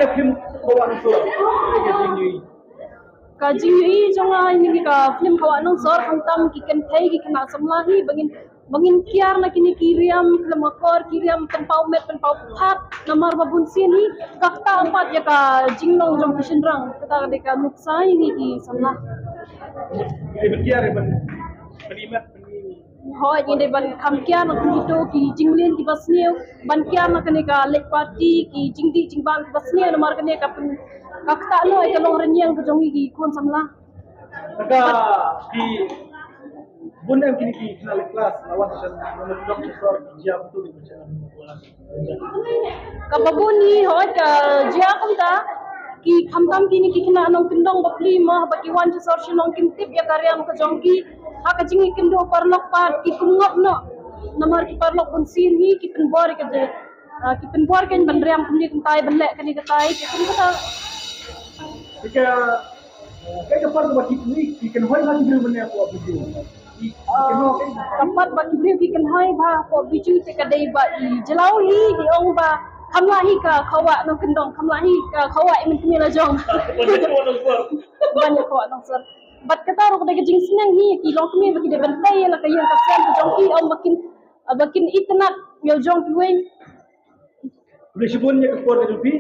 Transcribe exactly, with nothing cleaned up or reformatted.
Ka film Kawah Nongsoh, ka jingïohi. Ka jingïohi jong nga ïa kane ka film Kawah Nongsoh, khamtam ki kynthei ki khynnah samla hi, ba ngin, ba ngin kiar na kine ki riam khlem akor, ki riam pynpaw met pynpaw phad, namar ba bun sien hi ka ktah pat ïa ka jinglong jong ki shynrang, kata ka dei ka nuksa ïa ngi ki samla. Ki dei ban kiar, ban, ban imat, ban Hooid, ngi dei ban kham kiar na kito ki jingleh kiba sniew, ban kiar na kane ka leit party, ki jingdih jingbam kiba sniew, namar kane ka pyn, ka ktah noh ïa ka long rynïeng ka jong ngi ki khun samla. Ka ki bun em kine ki khynnah leit klas, la wan sha nongkyndong, sha sor, ki jia kumtu ki bacha. Kaba bun hi, hooid, ka jia kumta, ki khamtam kine ki khynnah nongkyndong bapli mo, ba ki wan sha sor Shillong kin tip ïa ka riam ka jong ki, ha ka jingïakynduh paralok pat ki kum ngop noh. Namar ki paralok bun sien hi ki pynbor ïa ka jingïa, ah, ki pynbor kein ban riam kumne kumtai, ban leh kane katai, ki kum kata. Ka, ka, ka part ba ki, ki kynhoi ba ki briew mynne hapoh video. Ki, ki kynhoi, ka part ba ki briew ki kynhoi ba hapoh video te ka dei ba i jyllaw hi, i ong ba kham lah hi ka Kawah Nongkyndong, kham lah hi ka Kawah i myntmila jong. Ban ïa Kawah Nongsoh. Ban ïa Kawah Nongsoh. Bad kata ruh ka dei ka jingsneng hi, ki longkmie ba ki dei ban tei ïa la ka ïing ka sem ka jong ki, ong ba kin, ba kin itynnad ïa la jong kiwei. Khublei shibun ïa ka por ka jong phi.